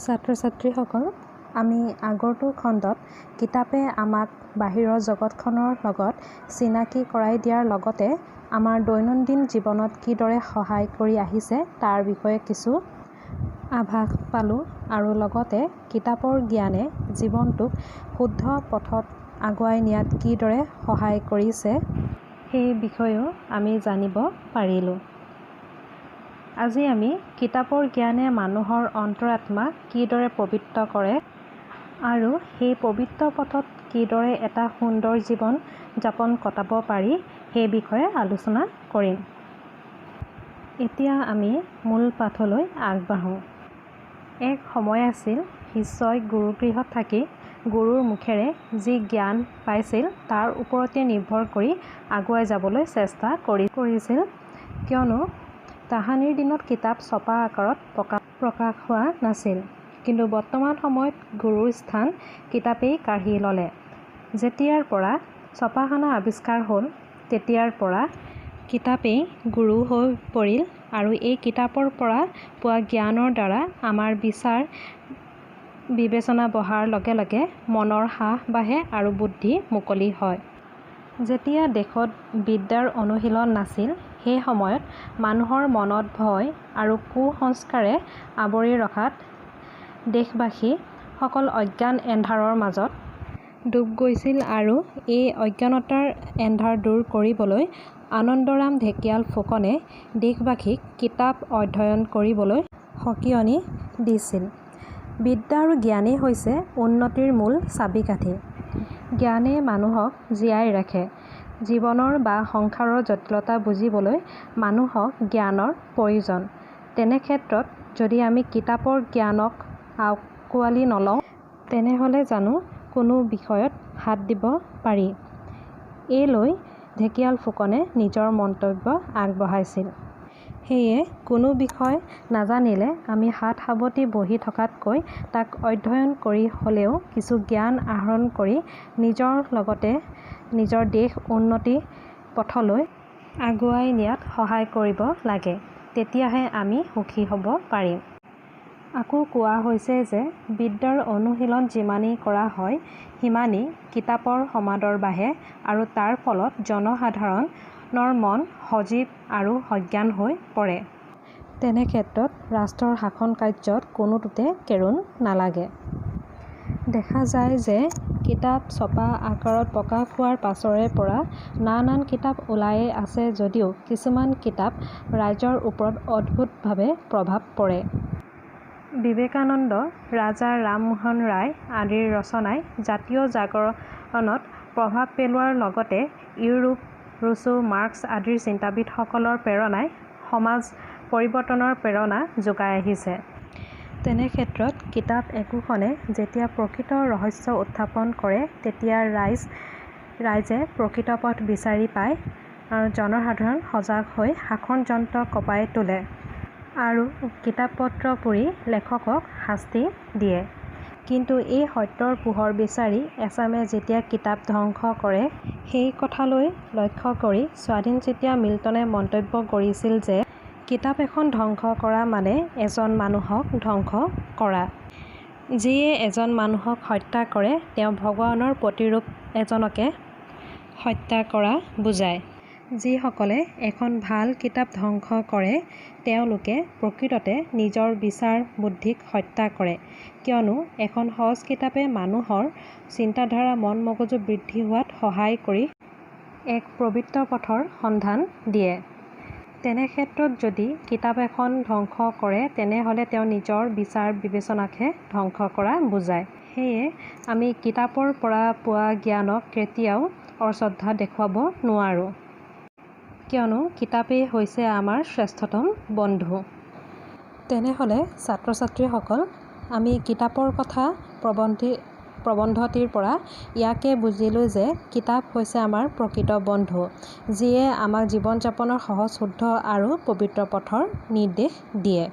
ছাত্ৰ-ছাত্ৰীসকল, আমি আগৰটো খণ্ডত কিতাপে আমাক বাহিৰৰ জগতখনৰ লগত চিনাকি কৰাই দিয়াৰ লগতে আমাৰ দৈনন্দিন জীৱনত কিদৰে সহায় কৰি আহিছে তাৰ বিষয়ে কিছু আভাস পালোঁ আৰু লগতে কিতাপৰ জ্ঞানে জীৱনটোক শুদ্ধ পথত আগুৱাই নিয়াত কিদৰে সহায় কৰিছে সেই বিষয়েও আমি জানিব পাৰিলোঁ। আজি আমি কিতাপৰ জ্ঞানে মানুহৰ অন্তৰাত্মাক কিদৰে পবিত্ৰ কৰে আৰু সেই পবিত্ৰ পথত কিদৰে এটা সুন্দৰ জীৱন যাপন কটাব পাৰি সেই বিষয়ে আলোচনা কৰিম। এতিয়া আমি মূল পাঠলৈ আগবাঢ়োঁ। এক সময় আছিল, শিষ্যই গুৰুগৃহত থাকি গুৰুৰ মুখেৰে যি জ্ঞান পাইছিল তাৰ ওপৰতে নিৰ্ভৰ কৰি আগুৱাই যাবলৈ চেষ্টা কৰিছিল, কিয়নো তাহানিৰ দিনত কিতাপ ছপা আকাৰত প্ৰকাশ হোৱা নাছিল। কিন্তু বৰ্তমান সময়ত গুৰুৰ স্থান কিতাপেই কাঢ়ি ল'লে। যেতিয়াৰ পৰা ছপাখানা আৱিষ্কাৰ হ'ল তেতিয়াৰ পৰা কিতাপেই গুৰু হৈ পৰিল আৰু এই কিতাপৰ পৰা পোৱা জ্ঞানৰ দ্বাৰা আমাৰ বিচাৰ বিবেচনা বঢ়াৰ লগে লগে মনৰ সাহ বাঢ়ে আৰু বুদ্ধি মুকলি হয়। যেতিয়া দেশত বিদ্যাৰ অনুশীলন নাছিল, সেই সময়ত মানুহৰ মনত ভয় আৰু কু-সংস্কাৰে আৱৰি ৰখাত দেশবাসী সকল অজ্ঞান এন্ধাৰৰ মাজত ডুব গৈছিল আৰু এই অজ্ঞানতাৰ এন্ধাৰ দূৰ কৰিবলৈ আনন্দৰাম ঢেকিয়াল ফুকনে দেশবাসীক কিতাপ অধ্যয়ন কৰিবলৈ সকিয়নী দিছিল। বিদ্যা আৰু জ্ঞানেই হৈছে উন্নতিৰ মূল চাবিকাঠি। জ্ঞানেই মানুহক জীয়াই ৰাখে। জীৱনৰ বা সংসাৰৰ জটিলতা বুজিবলৈ মানুহক জ্ঞানৰ প্ৰয়োজন। তেনেক্ষেত্ৰত যদি আমি কিতাপৰ জ্ঞানক আঁকোৱালি নলওঁ, তেনেহ'লে জানো কোনো বিষয়ত হাত দিব পাৰি? এই লৈ ঢেকিয়াল ফুকনে নিজৰ মন্তব্য আগবঢ়াইছিল। সেয়ে কোনো বিষয় নাজানিলে আমি হাত সাৱটি বহি থকাতকৈ তাক অধ্যয়ন কৰি হ'লেও কিছু জ্ঞান আহৰণ কৰি নিজৰ লগতে নিজৰ দেশ উন্নতি পথলৈ আগুৱাই নিয়াত সহায় কৰিব লাগে। তেতিয়াহে আমি সুখী হ'ব পাৰিম। আকৌ কোৱা হৈছে যে বিদ্যাৰ অনুশীলন যিমানেই কৰা হয় সিমানেই কিতাপৰ সমাদৰ বাঢ়ে আৰু তাৰ ফলত জনসাধাৰণৰ মন সজীৱ আৰু সজ্ঞান হৈ পৰে। তেনেক্ষেত্ৰত ৰাষ্ট্ৰৰ শাসন কাৰ্যত কোনোটোতে কেৰোণ নালাগে। দেখা যায় যে কিতাপ ছপা আকাৰত প্ৰকাশ হোৱাৰ পাছৰে পৰা নানান কিতাপ ওলায়েই আছে যদিও কিছুমান কিতাপ ৰাইজৰ ওপৰত অদ্ভুতভাৱে প্ৰভাৱ পৰে। বিবেকানন্দ, ৰাজা ৰামমোহন ৰায় আদিৰ ৰচনাই জাতীয় জাগৰণত প্ৰভাৱ পেলোৱাৰ লগতে ইউৰোপ, ৰুছো, মাৰ্ক্স আদিৰ চিন্তাবিদসকলৰ প্ৰেৰণাই সমাজ পৰিৱৰ্তনৰ প্ৰেৰণা যোগাই আহিছে। তেনেক্ষেত্ৰত কিতাপ একোখনে যেতিয়া প্ৰকৃত ৰহস্য উত্থাপন কৰে তেতিয়া ৰাইজে প্ৰকৃত পথ বিচাৰি পাই জনসাধাৰণ সজাগ হৈ শাসন যন্ত্ৰ কঁপাই তোলে আৰু কিতাপ-পত্ৰ পুৰি লেখকক শাস্তি দিয়ে। কিন্তু এই সত্যৰ পোহৰ বিচাৰি এচামে যেতিয়া কিতাপ ধ্বংস কৰে, সেই কথালৈ লক্ষ্য কৰি স্বাধীনচিতীয়া মিল্টনে মন্তব্য কৰিছিল যে কিতাপ এখন ধ্বংস কৰা মানে এজন মানুহক ধ্বংস কৰা। যিয়ে এজন মানুহক হত্যা কৰে তেওঁ ভগৱানৰ প্ৰতিৰূপ এজনকে হত্যা কৰা বুজায়। যিসকলে এখন ভাল কিতাপ ধ্বংস কৰে তেওঁলোকে প্ৰকৃততে নিজৰ বিচাৰ বুদ্ধিক হত্যা কৰে। কিয়নো এখন সজ কিতাপে মানুহৰ চিন্তাধাৰা মন-মগজু বৃদ্ধি হোৱাত সহায় কৰি এক পবিত্ৰ পথৰ সন্ধান দিয়ে। তেনেক্ষেত্ৰত যদি কিতাপ এখন ধ্বংস কৰে তেনেহ'লে তেওঁ নিজৰ বিচাৰ বিবেচনাকহে ধ্বংস কৰা বুজায়। সেয়ে আমি কিতাপৰ পৰা পোৱা জ্ঞানক কেতিয়াও অশ্ৰদ্ধা দেখুৱাব নোৱাৰোঁ। কিয়নো কিতাপেই হৈছে আমাৰ শ্ৰেষ্ঠতম বন্ধু। তেনেহ'লে ছাত্ৰ-ছাত্ৰীসকল, আমি কিতাপৰ কথা প্ৰবন্ধটিৰ পৰা ইয়াকে বুজিলোঁ যে কিতাপ হৈছে আমাৰ প্ৰকৃত বন্ধু, যিয়ে আমাক জীৱন যাপনৰ সহজ, শুদ্ধ আৰু পবিত্ৰ পথৰ নিৰ্দেশ দিয়ে।